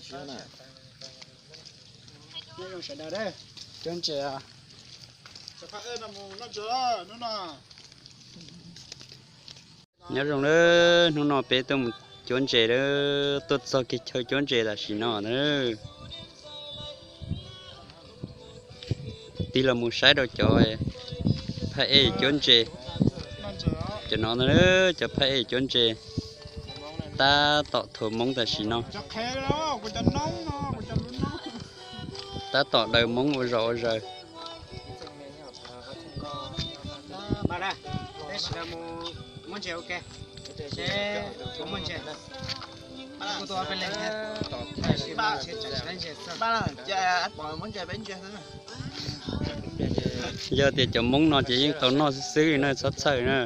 Nyob zoo sawv daws, cuab ntses. Nyob zoo na, hnub no peb tuaj mus cuab ntses lawm, tuaj txog kiag chaw cuab ntses tam sim no na. Tig los mus saib rau cov phaj ej cuab ntses. Cov no na, cov phaj ej cuab ntses tab tom thuav hmoov tam sim no. Tab tom daws hmoov ua zog ua zaws. Yog tias cov Hmoob no ces yeej tau noj xwb xwb na, txhob txhawj na.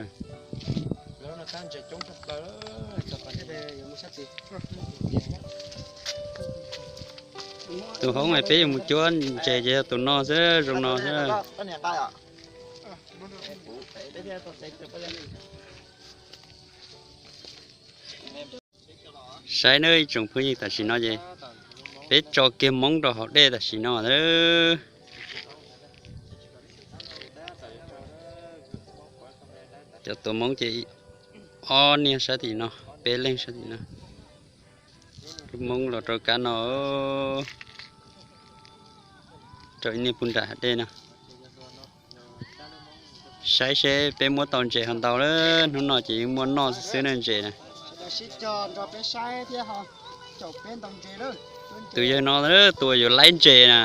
Tus hoob peb yuav mus cuab ntses ces yog tus no xwb, zoo no xwb. Saib nawb ib tsoom phooj ywg, tam sim no ces peb tso kiag Hmoob rau hauv dej tam sim no. Cov tuav Hmoob ces ob niag sab tim no, peb leeg sab tim no. Lub Hmoob los rau kab no, rau ib niag puag nram hav dej no. Saib seb peb muab tau ntses ho ntau lawm, hnub no ces yeej muaj noj xwb xwb na ntses na. Tus yawg no tus uas yuav laib ntses na,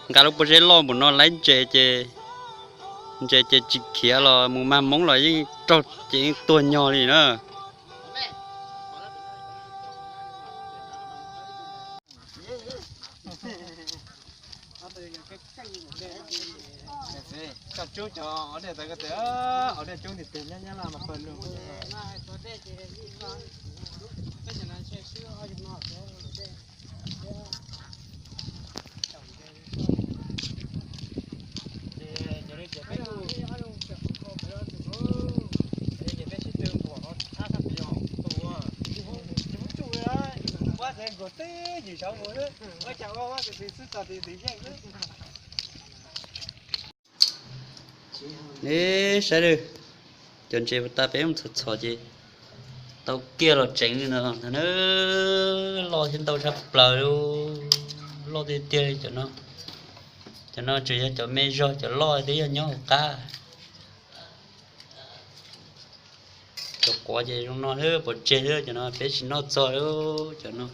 nqa lub pob zeb loj npaum no laib ntses ces, ntses ces tsis khiav los mus mag Hmoob los yeej raug ces yeej tuag nyog li na. Neb saib, cov ntses puas tas peb mus txhos txhos ces tau kiag los tseev li no ntag na. Loj thiab ntau tshaj plaws li, loj tiag tiag li cov no. Cov no tseem yog cov me zog, cov loj twb yog nyob hauv qab. Cov quav ces zoo no xwb, pov tseg xwb, cov no peb tsis noj txog li cov no.